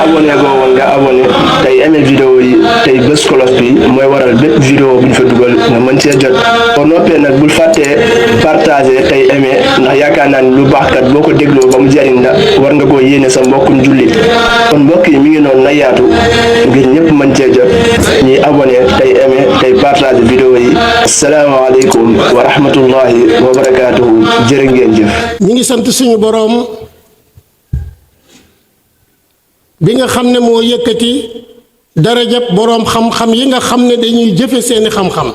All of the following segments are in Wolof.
abonné go woon nga abonné tey aimé vidéo yi tey bés cloche bi mooy waral bépp vidéo bu ñu fa dugal nga mën cee jot boo noppee nag bul fàttee partager tey aimé ndax yaakaar naa ni lu baax kat boo ko dégloo ba mu jariñ la war nga koo yéene sa mbokkum jullit kon mbokk yi mi ngi noonu na yaatu ngir ñëpp mën cee jot ñuy abonné tey aimé tey partager vidéo yi asalaamaaleykum wa rahmatullahi wa barakaatuhu jërë ngeen jëf. ñi ngi sant suñu boroom bi nga xam ne moo yëkkati darajab boroom xam-xam yi nga xam ne dañuy jëfe seeni xam-xam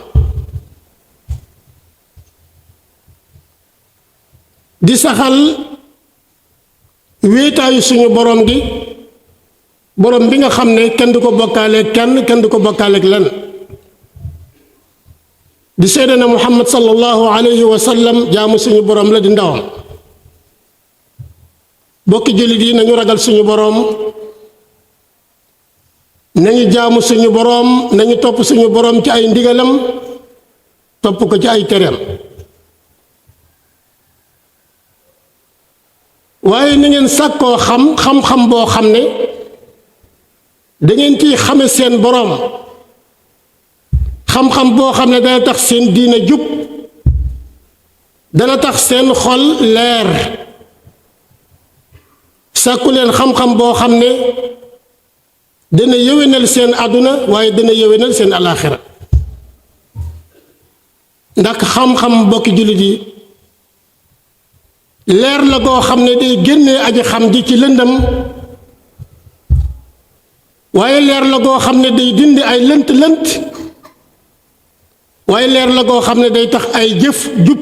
di saxal wéetaayu suñu boroom gi boroom bi nga xam ne kenn du ko bokkaaleeg kenn du ko bokkaaleeg lenn di seede na Muhammad sallallahu alayhi wa sallam jaamu suñu boroom la di ndawam bokki jullit yi nañu ragal suñu boroom nañu jaamu suñu boroom nañu topp suñu boroom ci ay ndigalam topp ko ci ay tereem waaye na ngeen sàkkoo xam-xam boo xam ne dangeen ciy xame seen boroom xam-xam boo xam ne dana tax seen diina jub dana tax seen xol leer sàkku leen xam-xam boo xam ne dana yëwénal seen àdduna waaye dana yëwénal seen alaaxira ndax xam-xam bokki jullit yi leer la goo xam ne day génnee aji xam ji ci lëndam waaye leer la goo xam ne day dindi ay lënt-lënt waaye leer la goo xam ne day tax ay jëf jub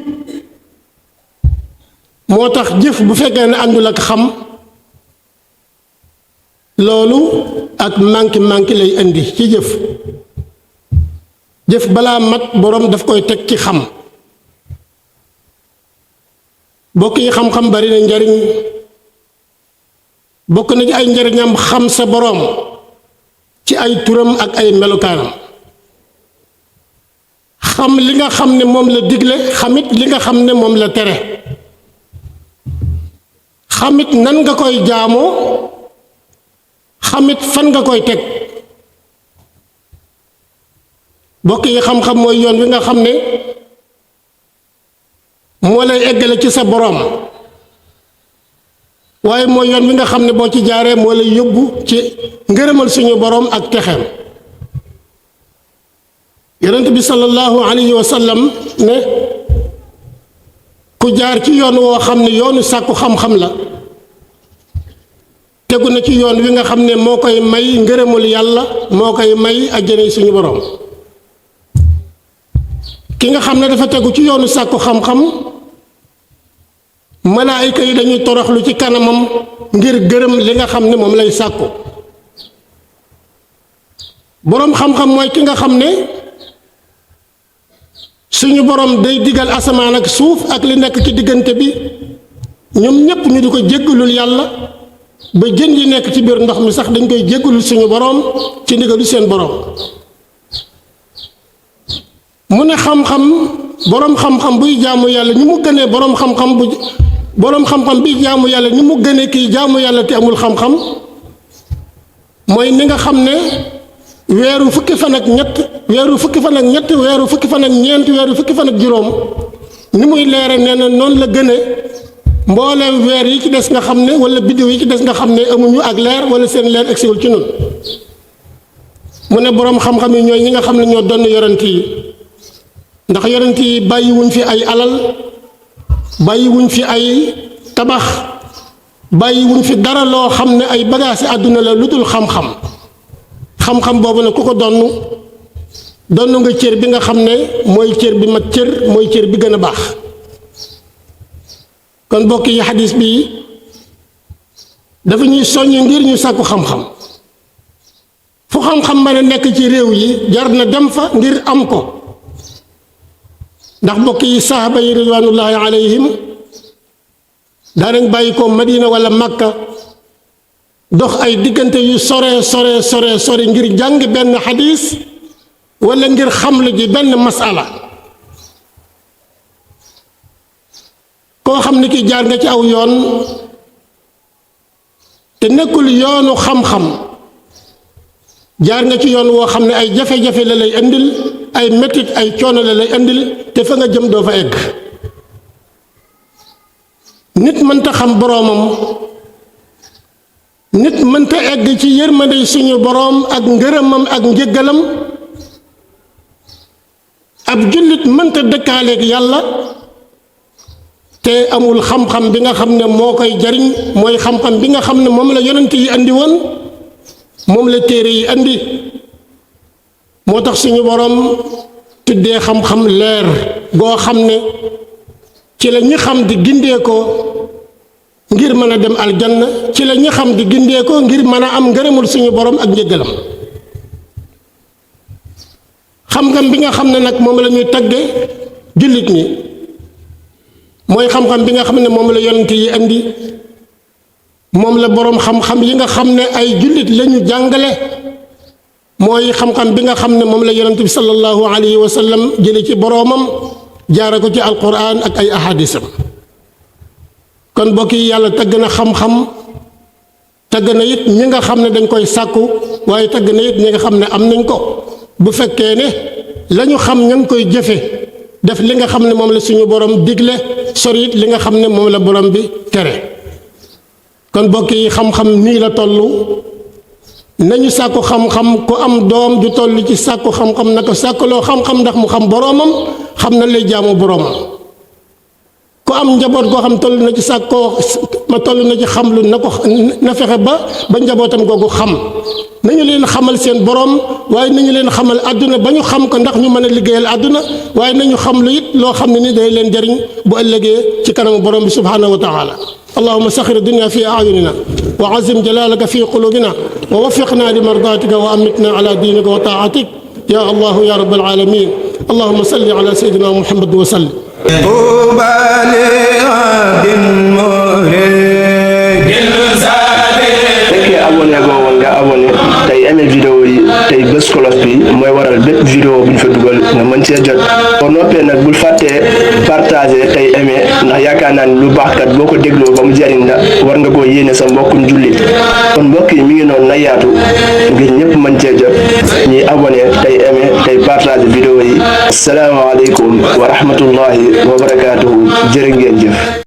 moo tax jëf bu fekkee ne àndul ak xam loolu ak manki lay indi ci jëf balaa mat boroom daf koy teg ci xam bokk yi xam-xam bari na njariñ bokk na ci ay njariñam xam sa boroom ci ay turam ak ay melokaanam xam li nga xam ne moom la digle xamit li nga xam ne moom la tere xamit nan nga koy jaamoo xamit fan nga koy teg bokk yi xam-xam mooy yoon wi nga xam ne moo lay eggale ci sa boroom waaye mooy yoon wi nga xam ne boo ci jaaree moo lay yóbbu ci ngërëmal suñu boroom ak texeem yonent bi sallallahu alayhi wa sallam ne ku jaar ci yoon woo xam ne yoonu sàkku xam-xam la tegu na ci yoon wi nga xam ne moo koy may ngërëmul yàlla moo koy may àjjana suñu boroom ki nga xam ne dafa tegu ci yoonu sàkku xam-xam malaayika yi dañuy toroxlu ci kanamam ngir gërëm li nga xam ne moom lay sàkku boroom xam-xam mooy ki nga xam ne suñu boroom day digal asamaan ak suuf ak li nekk ci diggante bi ñoom ñépp ñu di ko jéggalul yàlla ba jën yi nekk ci biir ndox mi sax dañ koy jéggalul suñu boroom ci ndigalu seen boroom mu ne xam-xam boroom xam-xam buy jaamu yàlla ni mu gënee boroom xam-xam bi jaamu yàlla ni mu gënee kii jaamu yàlla te amul xam-xam mooy ni nga xam ne weeru fukki fan ak ñett weeru fukki fan ak ñett weeru fukki fan ak ñeent weeru fukki fan ak juróom ni muy leere nee na noonu la gëne mbooleem weer yi ci des nga xam ne wala biddiw yi ci des nga xam ne amuñu ak leer wala seen leer egsiwul ci nun mu ne boroom xam-xam yi ñooy ñi nga xam ne ñoo donn yonent yi ndax yonent yi bàyyiwuñ fi ay alal bàyyiwuñ fi ay tabax bàyyiwuñ fi dara loo xam ne ay bagaasi àdduna la lu dul xam-xam xam-xam boobu nag ku ko donn nga cër bi nga xam ne mooy cër bi mat cër mooy cër bi gën a baax kon bokk yi xadis bi dafa ñuy soññ ngir ñu sàkku xam-xam fu xam-xam mën a nekk ci réew yi jar na dem fa ngir am ko ndax bokk yi saxaaba yi ridwanullahi alayhim daanañ bàyyi ko Madina wala Makka dox ay diggante yu sore ngir jàng benn xadis wala ngir xamlu ji benn masala koo xam ne ki jaar nga ci aw yoon te nekkul yoonu xam-xam jaar nga ci yoon woo xam ne ay jafe-jafe la lay indil ay metit ay coono la lay indil te fa nga jëm doo fa egg nit mënta xam boroomam nit mënta egg ci yërmande suñu boroom ak ngërëmam ak njëggalam ab jullit mënta dëkkaaleeg yàlla te amul xam-xam bi nga xam ne moo koy jariñ mooy xam-xam bi nga xam ne moom la yonent yi andi woon moom la téere yi andi moo tax suñu boroom tuddee xam-xam leer goo xam ne ci la ñi xam di gindee ko ngir mën a dem aljanna ci la ñi xam di gindee ko ngir mën a am ngërëmul suñu boroom ak njëggalam xam-xam bi nga xam ne nag moom la ñuy tagge jullit ñi mooy xam-xam bi nga xam ne moom la yonent yi andi moom la boroom xam-xam yi nga xam ne ay jullit lañu jàngale mooy xam-xam bi nga xam ne moom la yonent bi sallallahu alayhi wa sallam jële ci boroomam jaare ko ci alquran ak ay ahadisam kon bokk yi yàlla tagg na xam-xam tagg na it ñi nga xam ne dañ koy sàkku waaye tagg na it ñi nga xam ne am nañ ko bu fekkee ne lañu xam ña ngi koy jëfe def li nga xam ne moom la suñu borom digle sori it li nga xam ne moom la borom bi tere kon bokk yi xam-xam nii la tollu nañu sàkku xam-xam ku am doom ju toll ci sàkku xam-xam na ko sàkkuloo xam-xam ndax mu xam boroomam xam na lay jaamu boroomam ku am njaboot goo xam toll na ci sàkkoo ma toll na ci xam lu na ko na fexe ba njabootam googu xam nañu leen xamal seen boroom waaye nañu leen xamal àdduna ba ñu xam ko ndax ñu mën a liggéeyal àdduna waaye nañu xam lu it loo xam ne ni day leen jariñ bu ëllëgee ci kanamu boroom bi subhaanahu wa taala اللهم سخر الدنيا في أعيننا وعزم جلالك في قلوبنا ووفقنا لمرضاتك وأمتنا على دينك وطاعتك يا الله يا رب العالمين اللهم صل على سيدنا محمد وسلم abonné goo woon nga abonné tey aimé vidéo yi tey bës cloche bi mooy waral bépp vidéo bu ñu fa dugal nga mën cee jot boo noppee nag bul fàttee partager tey aimé ndax yaakaar naa ni lu baax kat boo ko dégloo ba mu jariñ la war nga koo yéene sa mbokkum jullit kon mbokk yi mi ngi noonu na yaatu ngir ñëpp mën cee jot ñuy abonné tey aimé tey partager vidéo yi asalaamaaleykum wa rahmatullahi wa barakaatuhu jërë ngeen jëf